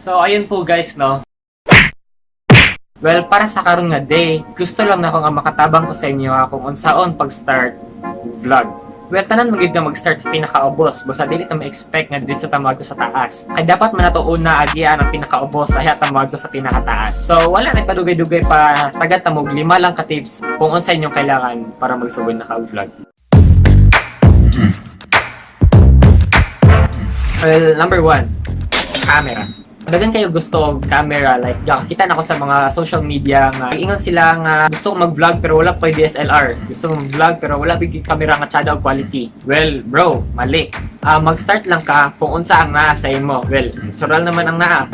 So, ayun po guys, no? Well, para sa karon nga day, gusto lang nako nga makatabang ko sa inyo kung unsaon pag-start vlog. Well, tanan man gid nga mag-start sa pinakaubos, basta dili ta ma-expect nga didto ta moadto sa taas. Kay dapat man nato una agian ang pinakaubos ayha ta moadto sa pinakataas. So, wala kay padugay-dugay pa, tagad ta mo lima lang ka tips kung unsa inyong kailangan para magsugod na ka og vlog. Well, number one, camera. Daghan kayo gusto og camera, like kita na ko sa mga social media nga ingon sila nga gusto ko mag-vlog pero wala pa DSLR, gusto ko mag-vlog pero wala pa camera nga tsada og quality. Well, bro, mali. Mag-start lang ka kung unsa ang naa sa imo. Well, natural naman ang naa,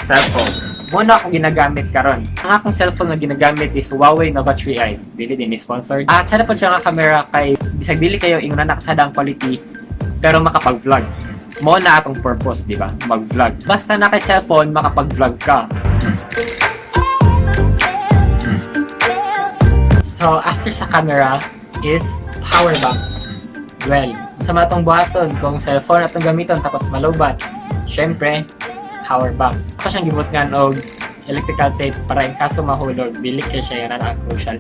cellphone. Mao na akong ginagamit karon. Ang akong cellphone nga ginagamit is Huawei Nova 3i. Dili din ni sponsored. Tsada pa siya nga camera kay bisag dili kayo ingon na tsada ang quality pero makapag-vlog. Mo na atong purpose, di ba? Mag-vlog. Basta na kay cellphone, makapag-vlog ka. So, after sa camera is power bank. Well, sa mga atong buhaton, kung cellphone atong gamiton tapos malobat, syempre, power bank. Ako siyang gibutngan og electrical tape para in kaso mahulog, dili kay siya yan na crucial.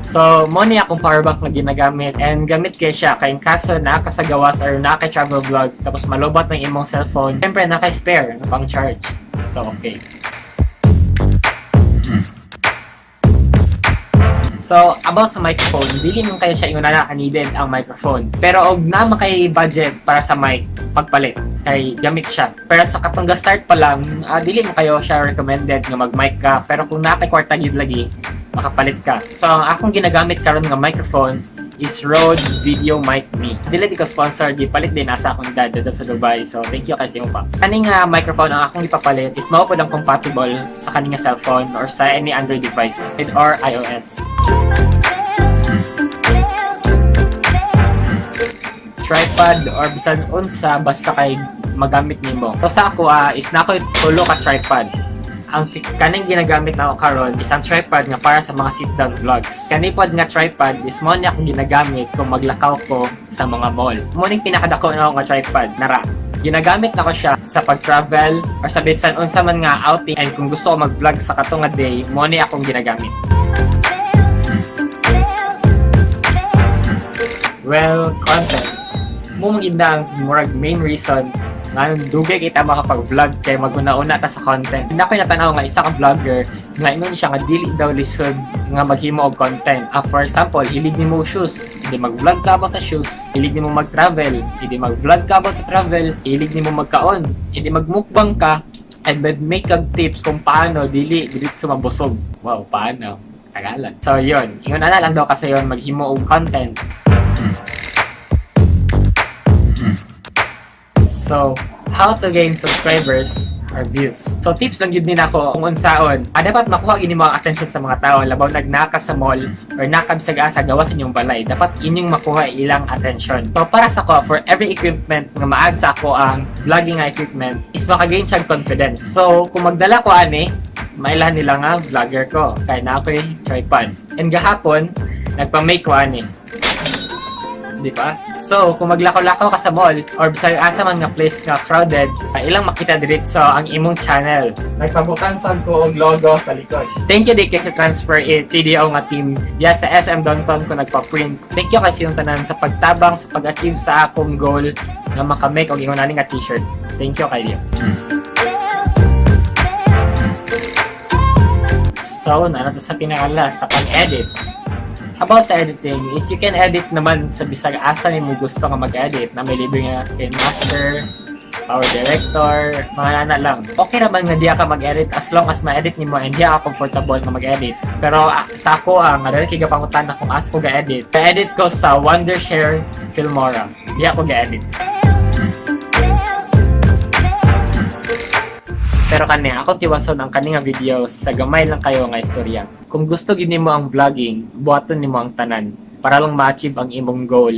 So, mo ni akong power bank na ginagamit and gamit kay siya kay in kaso naa ka sa gawas or naa kay travel vlog tapos malobat ng imong cellphone, syempre naa kay spare na pang charge. So, okay. So, about sa microphone, dili man kayo siya ingon na needed ang microphone. Pero og naa man kay budget para sa mic, pagpalit kay gamit siya. Pero sa katong ga-start pa lang, dili mo kayo siya recommended nga mag-mic ka. Pero kung naa kay kwarta gid lagi, makapalit ka. So, ang akong ginagamit karon nga microphone is Rode Video Mic Me. Dili di ko sponsor, gipalit din nasa akong dad dito sa Dubai. So, thank you kay sa imong paps. Kani nga microphone ang akong ipapalit is mao pud ang compatible sa kani nga cellphone or sa any Android device or iOS. Tripod or bisan unsa basta kay magamit nimo. So sa ako is na ako tulo ka tripod. Ang kaning ginagamit na ako karon is ang tripod nga para sa mga sit down vlogs. Kani pod nga tripod is mao ni akong ginagamit kung maglakaw ko sa mga mall. Mo ning pinakadako na ako nga tripod nara. Ginagamit nako siya sa pag-travel or sa bisan unsa man nga outing, and kung gusto ko mag-vlog sa kato nga day, mo ni akong ginagamit. Well, content. Mo man gid na ang murag main reason nga dugay kita makapag-vlog kay maguna-una ta sa content. Hindi ako natanaw nga isa ka vlogger nga ingon siya nga dili daw lisod nga maghimo og content. For example, hilig nimo shoes, hindi mag-vlog ka ba sa shoes? Hilig nimo mag-travel, hindi mag-vlog ka ba sa travel? Hilig nimo magkaon, hindi magmukbang ka and make kag tips kung paano dili diretso mabusog. Wow, paano? Tagalog. So yun, ingon ana lang daw kasi yun maghimo og content. So, how to gain subscribers or views. So, tips lang yun din ako kung unsaon. Dapat makuha gini mo ang attention sa mga tao. Labaw nagnaka sa mall or nakabisag asa gawas inyong balay. Dapat inyong makuha ilang attention. So, para sa ko, for every equipment nga ma-add sa ako ang vlogging nga equipment is makagain siya confidence. So, kung magdala ko ani, mailahan nila nga vlogger ko. Kaya na ako'y tripod. And gahapon, nagpa-make ko ani. Di ba? So, kung maglakaw-lakaw ka sa mall or bisag asa man nga place nga crowded, ilang makita diretso ang imong channel. Nagpabukan sad ko og logo sa likod. Thank you di kay sa Transfer It CDO nga team. Diya sa SM Downtown ko nagpa-print. Thank you kasi yung tanan sa pagtabang sa pag-achieve sa akong goal nga makamake og ingon ani nga t-shirt. Thank you kayo. So, naana sa pinakala sa pag-edit. About sa editing, is you can edit naman sa bisag asa nimo gusto nga mag-edit na may libre nga KineMaster, Power Director, mga nana lang. Okay naman nga diya ka mag-edit as long as ma-edit nimo and diya ka comfortable nga mag-edit. Pero sa ako ang nga dali kay gapangutan na kung asa ko ga-edit. Ga-edit ko sa Wondershare Filmora. Diya ko ga-edit. Pero kani ako tiwason ang kani nga video sa gamay lang kayo nga istorya. Kung gusto gid nimo ang vlogging, buhaton nimo ang tanan para lang ma-achieve ang imong goal.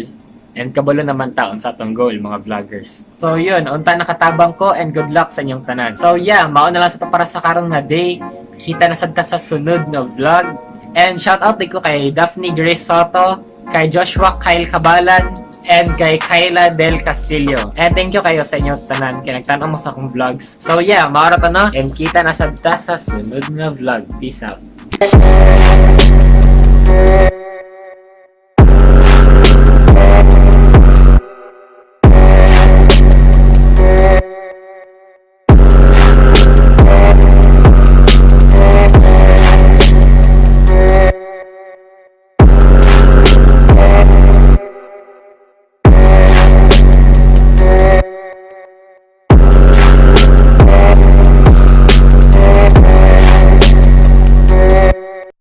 And kabalo naman taon sa atong goal mga vloggers. So yun, unta nakatabang ko and good luck sa inyong tanan. So yeah, mao na lang sa to para sa karon nga day. Kita na sad ta sa sunod nga vlog. And shout out din ko kay Daphne Grace Soto, kay Joshua Kyle Cabalan, and kay Kyla Del Castillo. And thank you kayo sa inyo tanan kay nagtan-aw mo sa akong vlogs. So yeah, mao ra to, no? And kita na sad ta sa sunod nga vlog. Peace out.